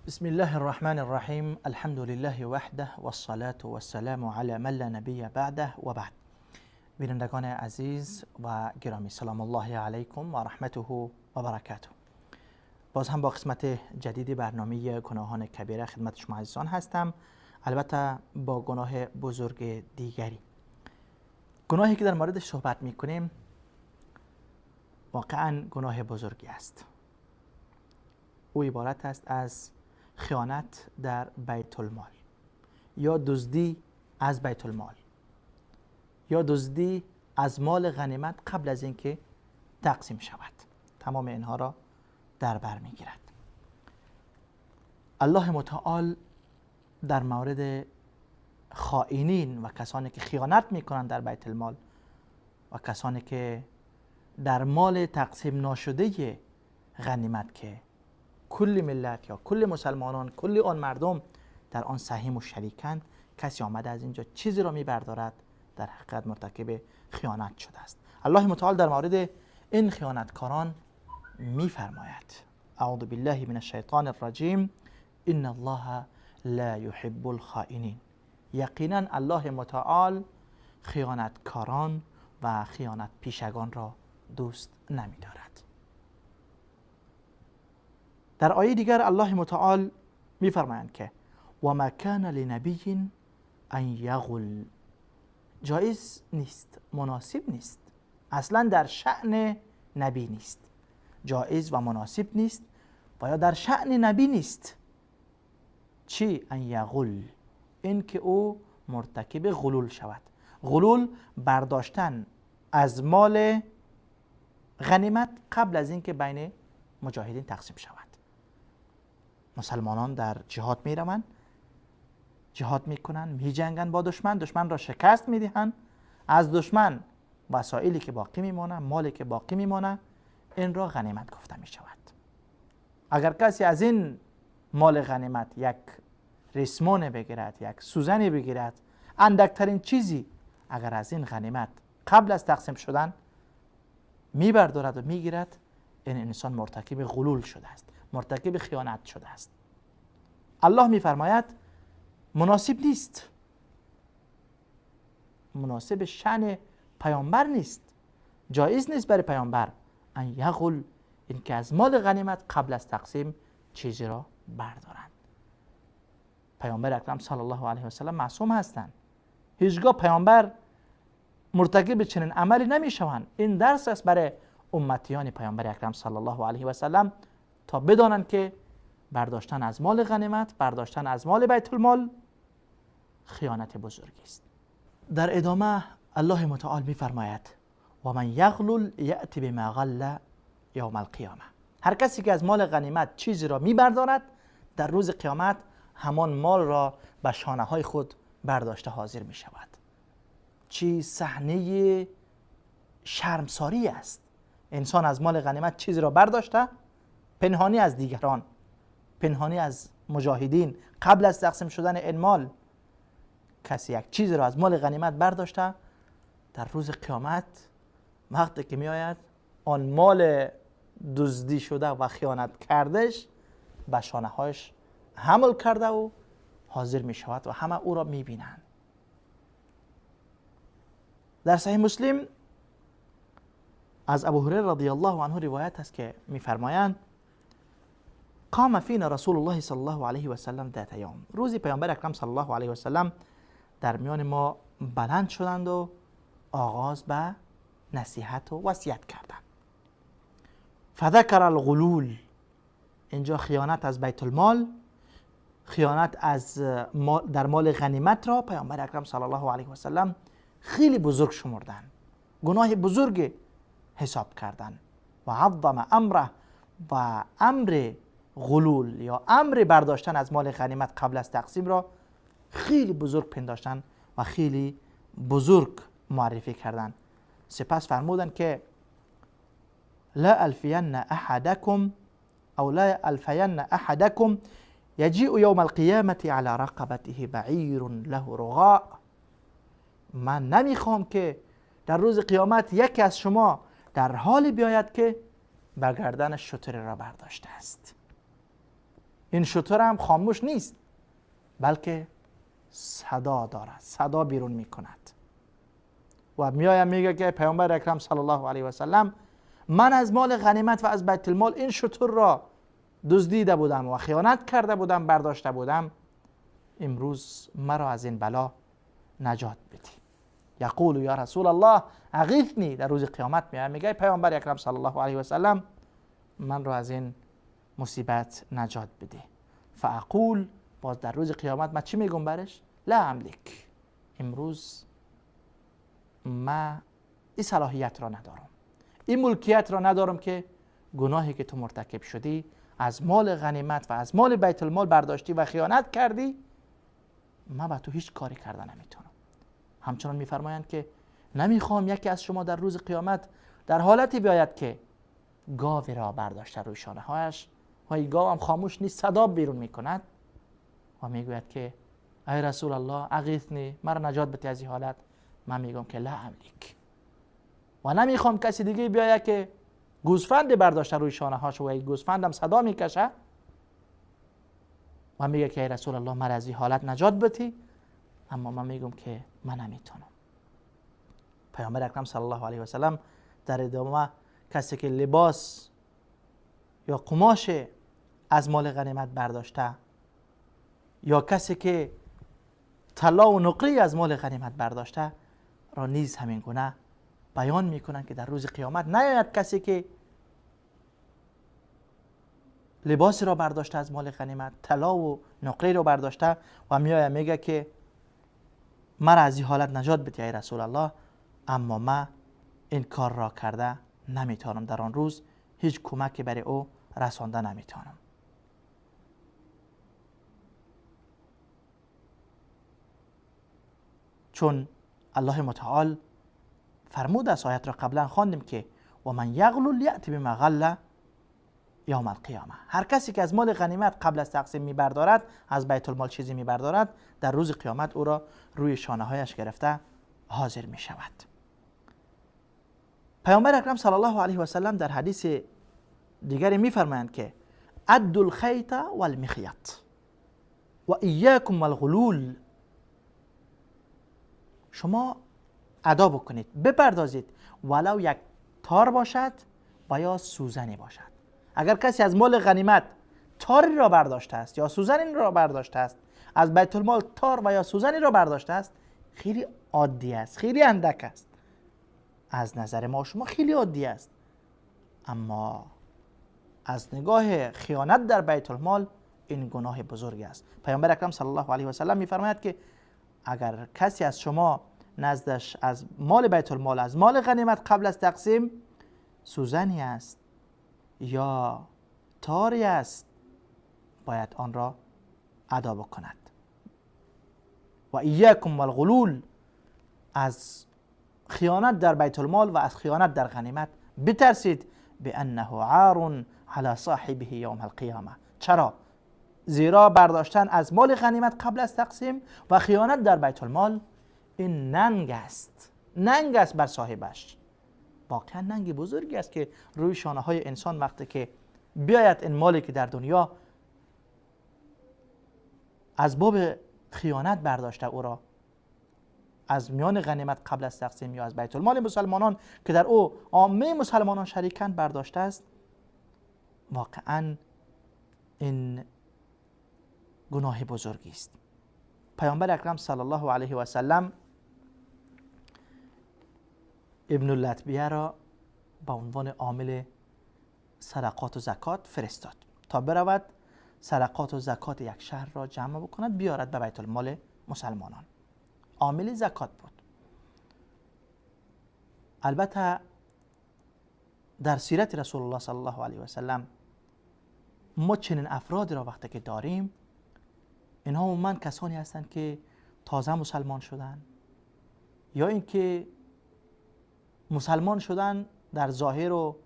بسم الله الرحمن الرحیم. الحمد لله وحده والصلاة والسلام علی من لا نبی بعده و بعد. بینندگان عزیز و گرامی، سلام الله علیکم و رحمته و برکاته. باز هم با قسمت جدید برنامه گناهان کبیره خدمت شما عزیزان هستم، البته با گناه بزرگ دیگری. گناهی که در موردش صحبت میکنیم واقعا گناه بزرگی است. او عبارت است از خیانت در بیت المال یا دزدی از بیت المال یا دزدی از مال غنیمت قبل از اینکه تقسیم شود. تمام اینها را در بر میگیرد. الله متعال در مورد خائنین و کسانی که خیانت میکنند در بیت المال و کسانی که در مال تقسیم ناشده غنیمت که کل ملت یا کل مسلمانان، کل آن مردم در آن سهیم و شریکند، کسی آمده از اینجا چیزی را میبردارد، در حقیقت مرتکب خیانت شده است. الله متعال در مورد این خیانتکاران میفرماید: اعوذ بالله من الشیطان الرجیم، ان الله لا یحب الخائنین. یقینا الله متعال خیانتکاران و خیانت پیشگان را دوست نمیدارد. در آیه دیگر الله متعال میفرمایند که و ما کان لنبی ان یغل. جایز نیست، مناسب نیست، اصلا در شأن نبی نیست، جایز و مناسب نیست و یا در شأن نبی نیست. چی؟ ان یغل، این که او مرتکب غلول شود. غلول برداشتن از مال غنیمت قبل از اینکه بین مجاهدین تقسیم شود. مسلمانان در جهاد میروند، جهاد میکنن، میجنگن با دشمن، دشمن را شکست میدهند، از دشمن وسایلی که باقی میمانه، مالی که باقی میمانه، این را غنیمت گفته میشود. اگر کسی از این مال غنیمت یک ریسمان بگیرد، یک سوزنی بگیرد، اندکترین چیزی اگر از این غنیمت قبل از تقسیم شدن میبردارد و میگیرد، این انسان مرتکب غلول شده است، مرتکب خیانت شده است. الله میفرماید مناسب نیست، مناسب شأن پیامبر نیست، جایز نیست برای پیامبر ان یغل، این که از مال غنیمت قبل از تقسیم چیزی را بردارند. پیامبر اکرم صلی الله علیه و سلم معصوم هستند، هیچگاه پیامبر مرتکب چنین عملی نمیشوند. این درس است برای امتیان پیامبر اکرم صلی الله علیه و سلم تا بدانند که برداشتن از مال غنیمت، برداشتن از مال بیت المال خیانت بزرگی است. در ادامه الله متعال میفرماید و من یغلل یأتی بما غل یوم القیامه. هر کسی که از مال غنیمت چیزی را میبردارد، در روز قیامت همان مال را به شانه های خود برداشته حاضر می شود. چی صحنه شرمساری است. انسان از مال غنیمت چیزی را برداشته، پنهانی از دیگران، پنهانی از مجاهدین، قبل از تقسیم شدن این مال کسی یک چیزی را از مال غنیمت برداشته، در روز قیامت وقتی که می آید آن مال دزدی شده و خیانت کردش به شانه هایش حمل کرده و حاضر می شود و همه او را می بینند. در صحیح مسلم از ابو هریره رضی الله عنه روایت است که میفرمایند قام فینا رسول الله صلی الله علیه و سلم ذات یوم. روزی پیامبر اکرم صلی الله علیه و سلم در میان ما بلند شدند و آغاز به نصیحت و وصیت کردند. فذکر الغلول، اینجا خیانت از بیت المال، خیانت از در مال غنیمت را پیامبر اکرم صلی الله علیه و سلم خیلی بزرگ شمردن، گناه بزرگ حساب کردن. و عظم امره، و امر غلول یا امر برداشتن از مال غنیمت قبل از تقسیم را خیلی بزرگ پنداشتن و خیلی بزرگ معرفی کردن. سپس فرمودن که لا الفین احدکم او لا الفین احدکم یجیء یوم القیامة علی رقبته بعیر له رغاء. من نمیخوام که در روز قیامت یکی از شما در حال بیاید که به گردن شتر را برداشته است. این شتر هم خاموش نیست، بلکه صدا دارد، صدا بیرون میکند و میایم میگه که پیامبر اکرم صلی الله علیه و سلم، من از مال غنیمت و از بیت المال این شتر را دزدیده بودم و خیانت کرده بودم، برداشته بودم، امروز مرا از این بلا نجات بدی. یقول یا رسول الله اغیثنی، در روز قیامت میاد میگه پیامبر اکرم صلی الله علیه و سلم من را از این مصیبت نجات بده. فاقول، باز در روز قیامت من چی میگم برش؟ لا املک، امروز من این صلاحیت را ندارم، این ملکیت را ندارم که گناهی که تو مرتکب شدی از مال غنیمت و از مال بیت المال برداشتی و خیانت کردی، من با تو هیچ کاری کرده نمیتونم. همچنان میفرمایند که نمیخوام یکی از شما در روز قیامت در حالتی بیاید که گاوی را برداشته روی شانه هایش و این گاو هم خاموش نیست، صدا بیرون میکند و میگوید که ای رسول الله اغیثنی، مرا نجات بده از این حالت. من میگم که لا املک، و نمیخوام کسی دیگه بیاید که گوسفند برداشته روی شانه هاش و این گوسفندم صدا میکشه و میگه که ای رسول الله مرا از این حالت نجات بده، اما من میگم که من نمیتونم. پیامبر اکرم صلی الله علیه و سلم در ادامه کسی که لباس یا قماش از مال غنیمت برداشته یا کسی که طلا و نقره از مال غنیمت برداشته را نیز همین گونه بیان میکنن که در روز قیامت نیاید کسی که لباس را برداشته از مال غنیمت، طلا و نقره را برداشته و میآید میگه که مرا از این حالت نجات بده ای رسول الله، اما من این کار را کرده نمیتونم، در آن روز هیچ کمکی برای او رسانده نمیتونم. چون الله متعال فرمود است، آیت را قبلا خواندیم که و من یغلل یأتی بما غل یوم القیامه، هر کسی که از مال غنیمت قبل از تقسیم میبردارد، از بیت المال چیزی میبردارد، در روز قیامت او را روی شانه هایش گرفته حاضر میشود. پیامبر اکرم صلی الله علیه و سلم در حدیث دیگری میفرمایند که ادوا الخیط والمخیط و ایاکم والغلول، شما ادا بکنید، بپردازید، ولو یک تار باشد و یا سوزنی باشد. اگر کسی از مال غنیمت تاری را برداشته است یا سوزنی را برداشته است، از بیت المال تار و یا سوزنی را برداشته است، خیلی عادی است، خیلی اندک است، از نظر ما شما خیلی عادی است، اما از نگاه خیانت در بیت المال این گناه بزرگی است. پیامبر اکرم صلی الله علیه و سلم می‌فرماید که اگر کسی از شما نزدش از مال بیت المال، از مال غنیمت قبل از تقسیم سوزنی است یا تاری است، باید آن را ادا بکند. و ایاکم والغلول، از خیانت در بیت المال و از خیانت در غنیمت بترسید. بانه عار علی صاحبه یوم القیامه. چرا؟ زیرا برداشتن از مال غنیمت قبل از تقسیم و خیانت در بیت المال این ننگ است، ننگ است بر صاحبش. واقعا ننگ بزرگی است که روی شانه های انسان وقتی که بیاید این مالی که در دنیا از باب خیانت برداشته او را از میان غنیمت قبل از تقسیم یا از بیت المال مسلمانان که در او عامه مسلمانان شریکند برداشته است، واقعا این گناه بزرگی است. پیامبر اکرم صلی الله علیه و سلم ابن اللتبیه را به عنوان عامل صدقات و زکات فرستاد تا برود صدقات و زکات یک شهر را جمع بکند بیارد به بیت المال مسلمانان. عامل زکات بود. البته در سیرت رسول الله صلی الله علیه و سلم ما چنین افرادی را وقتی که داریم، اینها عموما کسانی هستند که تازه مسلمان شدن یا اینکه مسلمان شدن در ظاهر و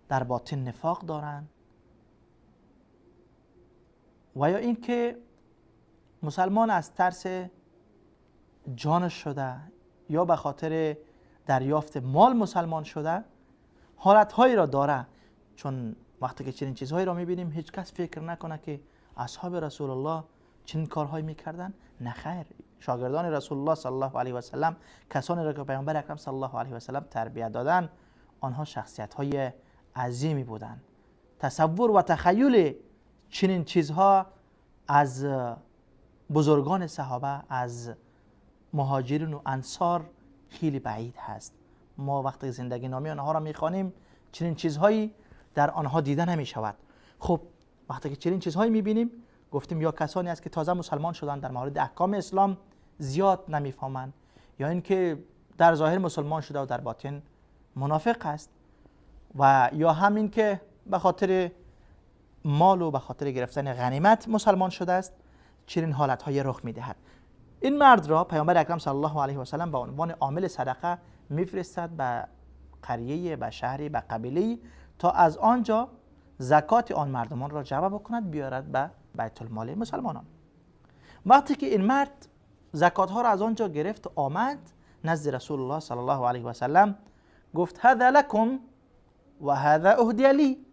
در باطن نفاق دارند، و یا اینکه مسلمان از ترس جانش شده یا به خاطر دریافت مال مسلمان شده، حالتهایی را داره. چون وقتی که چنین چیزهایی را میبینیم هیچ کس فکر نکنه که اصحاب رسول الله چنین کارهایی میکردن؟ نه خیر. شاگردان رسول الله صلی الله علیه و سلم، کسانی را که پیامبر اکرم صلی الله علیه و سلم تربیت دادن، آنها شخصیت های عظیمی بودند. تصور و تخیل چنین چیزها از بزرگان صحابه، از مهاجرین و انصار خیلی بعید هست. ما وقتی زندگی نامی آنها را میخوانیم چنین چیزهایی در آنها دیده نمی شود. خب وقتی که چنین چیزهایی میبینیم، گفتیم یا کسانی است که تازه مسلمان شدن در مورد احکام اسلام زیاد نمیفهمند، یا اینکه در ظاهر مسلمان شده و در باطن منافق است، و یا همین که به خاطر مال و به خاطر گرفتن غنیمت مسلمان شده است. چنین حالتهای رخ میدهد. این مرد را پیامبر اکرم صلی الله علیه و سلم به عنوان عامل صدقه میفرستد به قریه، به شهری، به قبیله، تا از آنجا زکات آن مردمان را جمع بکند بیارد به بیت المال مسلمانان. وقتی که این مرد زکات ها را از آنجا گرفت آمد نزد رسول الله صلی الله علیه و سلم، گفت هذا لکم و هذا اهدی لی.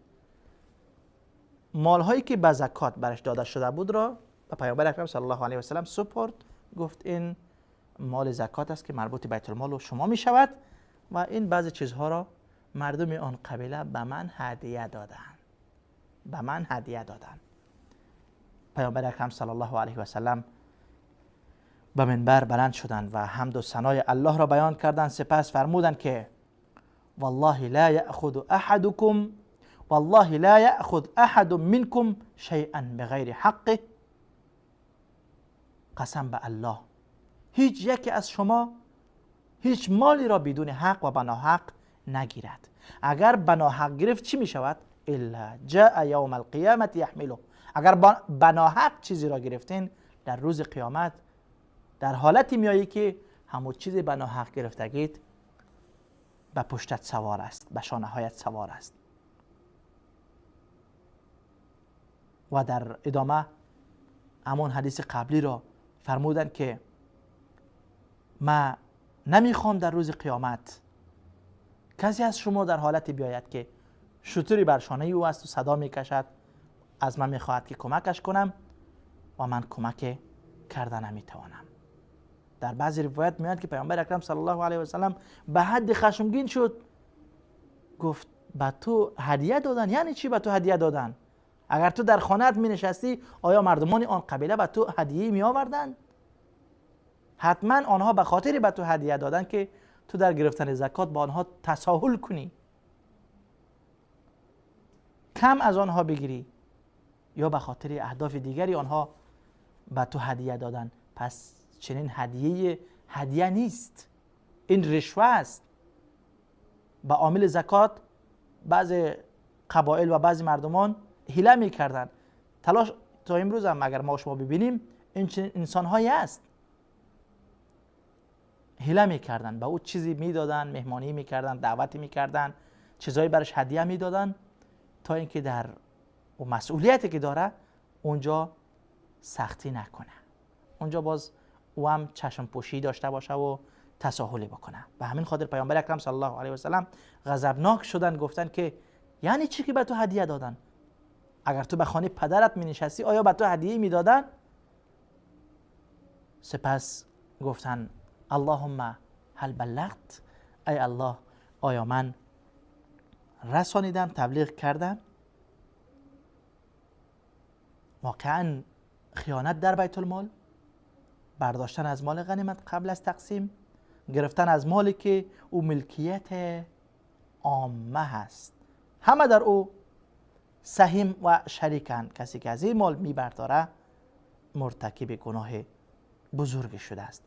مال هایی که به زکات برش داده شده بود را به پیامبر اکرم صلی الله علیه و سلم سپرد، گفت این مال زکات است که مربوط بیت المال و شما می شود و این بعضی چیزها را مردم آن قبیله به من هدیه دادن، به من هدیه دادن. پیامبر اکرم صلی الله علیه و سلم به منبر بلند شدند و حمد و ثنای الله را بیان کردند. سپس فرمودند که والله لا یأخذ احدکم والله لا یأخذ احد منکم شیئا بغیر حقه. قسم به الله هیچ یکی از شما هیچ مالی را بدون حق و بناحق نگیرد. اگر بناحق گرفت چی می شود؟ الا جاء یوم القیامت یحمله. اگر بناحق چیزی را گرفتین در روز قیامت در حالتی میایی که همون چیزی بناحق گرفتگیت به پشتت سوار است، به شانه هایت سوار است. و در ادامه همان حدیث قبلی را فرمودند که ما نمیخوام در روز قیامت کسی از شما در حالتی بیاید که شتری بر شانه او است و صدا میکشد، از من میخواهد که کمکش کنم و من کمک کرده نمیتوانم. در بعضی روایت میاد که پیامبر اکرم صلی الله علیه و سلم به حد خشمگین شد، گفت به تو هدیه دادن یعنی چی به تو هدیه دادن؟ اگر تو در خانه‌ات می نشستی آیا مردمان آن قبیله به تو هدیه می آوردن؟ حتما آنها به خاطر به تو هدیه دادن که تو در گرفتن زکات با آنها تساهل کنی، کم از آنها بگیری، یا به خاطر اهداف دیگری آنها به تو هدیه دادن. پس چنین هدیه هدیه نیست، این رشوه است. به عامل زکات بعض قبایل و بعضی مردمان حیله میکردن. تلاش تا امروز هم اگر ما شما ببینیم این چنین انسانهایی است، حیله میکردن، به او چیزی میدادن، مهمانی میکردن، دعوتی میکردن، چیزایی برش هدیه میدادن تا اینکه در او مسئولیتی که داره اونجا سختی نکنه، اونجا باز او هم چشم پوشی داشته باشه و تساهلی بکنه. به همین خاطر پیامبر اکرم صلی الله علیه و سلم غضبناک شدن، گفتن که یعنی چی که به تو هدیه دادن؟ اگر تو به خانه پدرت می نشستی آیا به تو هدیه می دادن؟ سپس گفتن اللهم هل بلغت، ای الله آیا من رسانیدم، تبلیغ کردم؟ واقعا خیانت در بیت المال، برداشتن از مال غنیمت قبل از تقسیم، گرفتن از مالی که او ملکیت عامه هست، همه در او سهیم و شریکند. کسی که از این مال میبرداره مرتکب گناه بزرگ شده است.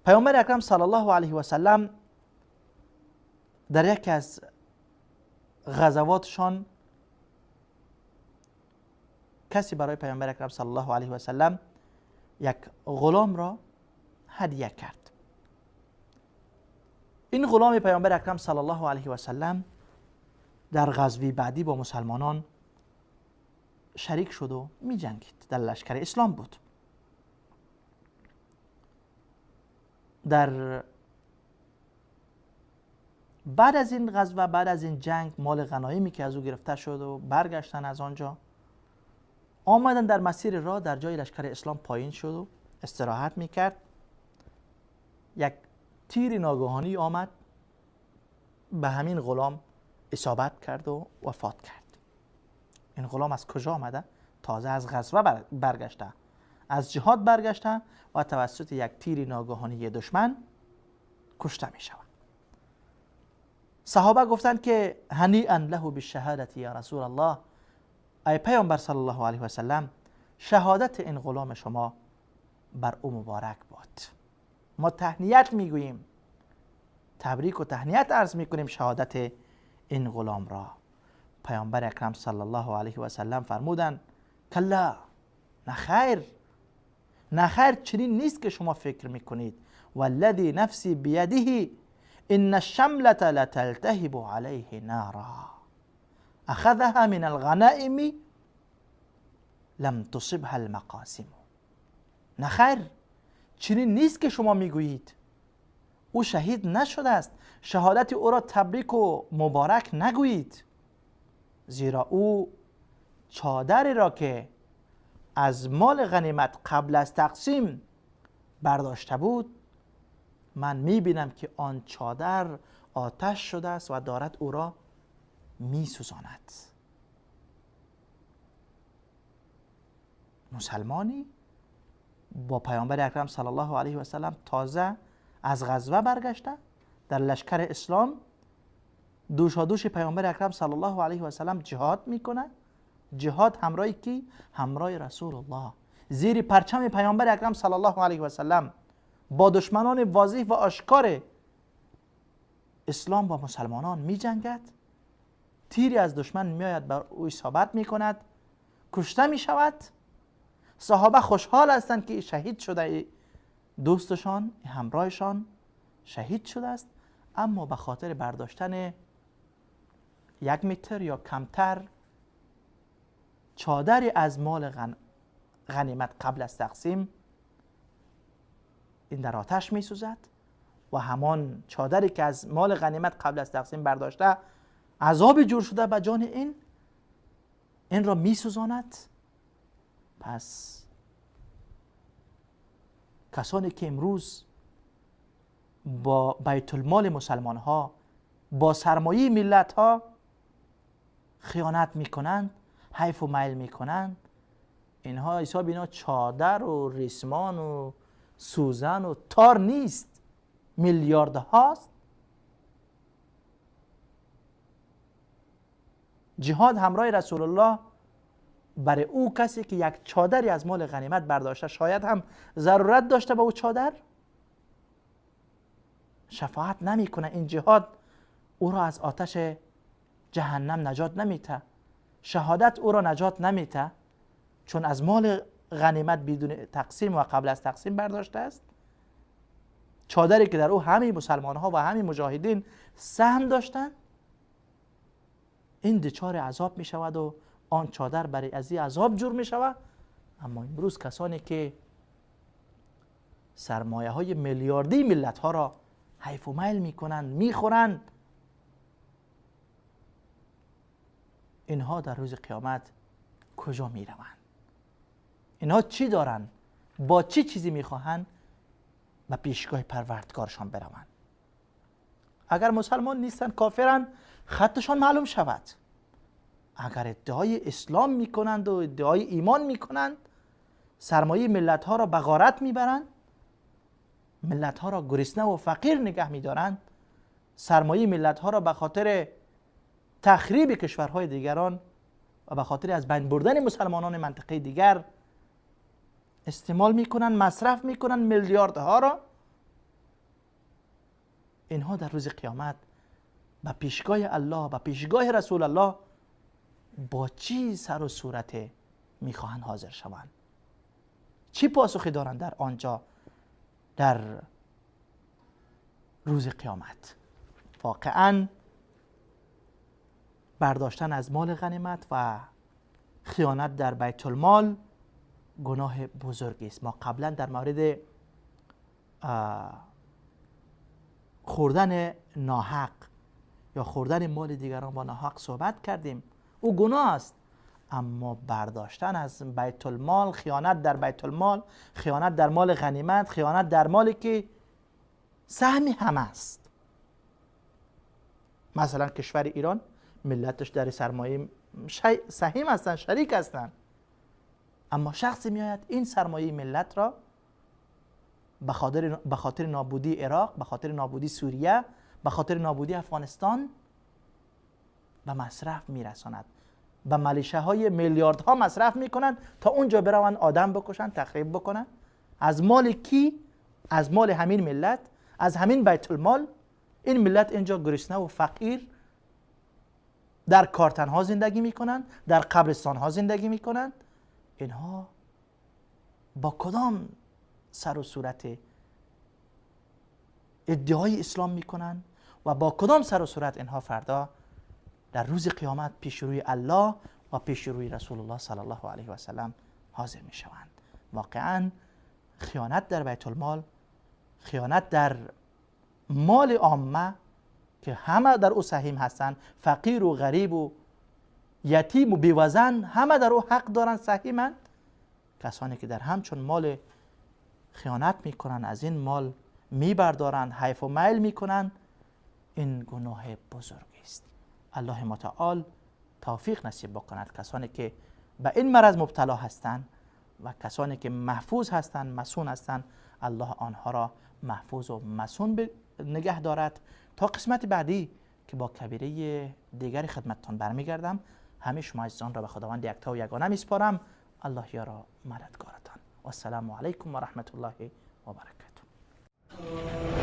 پیامبر اکرم صلی الله علیه و سلم در یکی از غزواتشان کسی برای پیامبر اکرم صلی الله علیه و سلم یک غلام را هدیه کرد. این غلام پیامبر اکرم صلی الله علیه و سلم در غزوه بعدی با مسلمانان شریک شد و می جنگید، در لشکر اسلام بود. در بعد از این غزوه، بعد از این جنگ، مال غنایمی که از او گرفته شد و برگشتن از آنجا، آمدن در مسیر راه در جای لشکر اسلام پایین شد و استراحت میکرد. یک تیر ناگهانی آمد به همین غلام اصابت کرد و وفات کرد. این غلام از کجا آمده؟ تازه از غزوه برگشته، از جهاد برگشته و توسط یک تیر ناگهانی دشمن کشته می شود. صحابه گفتند که هنیئا له بالشهادت یا رسول الله، ای پیامبر صلی الله علیه و سلم، شهادت این غلام شما بر او مبارک باد. ما تهنیت میگوییم، تبریک و تهنیت عرض میکنیم شهادت این غلام را. پیامبر اکرم صلی الله علیه و سلم فرمودند کلا، نخیر نخیر، چنین نیست که شما فکر میکنید. والذی نفسی بیده ان الشملة لتلتهب علیه نارا اخذها من الغنائم لم تصبها المقاسم. نخیر، چنین نیست که شما میگویید. او شهید نشده است، شهادت او را تبریک و مبارک نگویید، زیرا او چادری را که از مال غنیمت قبل از تقسیم برداشته بود، من میبینم که آن چادر آتش شده است و دارد او را میسوزاند. مسلمانی با پیامبر اکرم صلی الله علیه و سلم تازه از غزوه برگشته، در لشکر اسلام دوشادوش پیامبر اکرم صلی الله علیه و سلم جهاد میکنه. جهاد همراه کی؟ همراه رسول الله، زیر پرچم پیامبر اکرم صلی الله علیه و سلم با دشمنان واضح و آشکار اسلام با مسلمانان می جنگد. تیری از دشمن میآید بر او اصابت میکند، کشته می شود. صحابه خوشحال هستند که شهید شده، دوستشان همراهشان شهید شده است، اما به خاطر برداشتن 1 متر یا کمتر چادری از مال غنیمت قبل از تقسیم، این در آتش می سوزد و همان چادری که از مال غنیمت قبل از تقسیم برداشته عذاب جور شده به جان این را می سوزاند. پس کسانی که امروز با بیت المال مسلمان ها، با سرمایه ملت ها خیانت می کنند، حیف و میل می کنند، اینها حساب اینا چادر و ریسمان و سوزن و تار نیست، میلیارد هاست. جهاد همراه رسول الله برای او کسی که یک چادری از مال غنیمت برداشته، شاید هم ضرورت داشته به او چادر، شفاعت نمیکنه. این جهاد او را از آتش جهنم نجات نمیته، شهادت او را نجات نمیته، چون از مال غنیمت بدون تقسیم و قبل از تقسیم برداشته است. چادری که در او همه مسلمان ها و همه مجاهدین سهم داشتند، این دچار عذاب می شود و آن چادر برای از عذاب جور می شود. اما امروز کسانی که سرمایه های میلیاردی ملت ها را حیف و میل می کنند، می خورند، اینها در روز قیامت کجا می روند؟ اینها چی دارند؟ با چی چیزی می خواهند به پیشگاه پروردگارشان بروند؟ اگر مسلمان نیستند، کافرند، خطشان معلوم شود. اگر ادعای اسلام میکنند و ادعای ایمان میکنند، سرمایه ملت ها را به غارت میبرند، ملت ها را گرسنه و فقیر نگه میدارند، سرمایه ملت ها را به خاطر تخریب کشورهای دیگران و به خاطر از بین بردن مسلمانان منطقه دیگر استعمال میکنند، مصرف میکنند میلیاردها را، اینها در روز قیامت به پیشگاه الله، به پیشگاه رسول الله با چی سر و صورت میخواهند حاضر شوند؟ چی پاسخی دارند در آنجا در روز قیامت؟ واقعا برداشتن از مال غنیمت و خیانت در بیت المال گناه بزرگی است. ما قبلا در مورد خوردن ناحق یا خوردن مال دیگران با ناحق صحبت کردیم. او گناه است، اما برداشتن از بیت المال، خیانت در بیت المال، خیانت در مال غنیمت، خیانت در مالی که سهم همه است. مثلا کشور ایران ملتش در سرمایه سهیم هستند، شریک هستند، اما شخصی میآید این سرمایه ملت را به خاطر نابودی عراق، به خاطر نابودی سوریه، به خاطر نابودی افغانستان به مصرف میرساند، به ملیشه های میلیاردها مصرف میکنند تا اونجا بروند آدم بکشند، تخریب بکنند. از مال کی؟ از مال همین ملت، از همین بیت المال. این ملت اینجا گرسنه و فقیر در کارتنها زندگی میکنند، در قبرستانها زندگی میکنند. اینها با کدام سر و صورت ادعای اسلام میکنند و با کدام سر و صورت اینها فردا در روز قیامت پیش روی الله و پیش روی رسول الله صلی الله علیه و سلم حاضر میشوند؟ واقعا خیانت در بیت المال، خیانت در مال عامه که همه در او سهیم هستند، فقیر و غریب و یتیم و بیوزن همه در او حق دارند، سهیمند. کسانی که در همچون مال خیانت میکنند، از این مال میبردارند، حیف و میل میکنند، این گناه بزرگی است. الله متعال توفیق نصیب بکند کسانی که به این مرض مبتلا هستند و کسانی که محفوظ هستند، مصون هستند، الله آنها را محفوظ و مصون نگه دارد. تا قسمت بعدی که با کبیره دیگر خدمتتان برمیگردم، همه شما عزیزان را به خداوند یکتا و یگانه میسپارم. الله یارا مددگارتان. والسلام علیکم و رحمت الله و برکاته.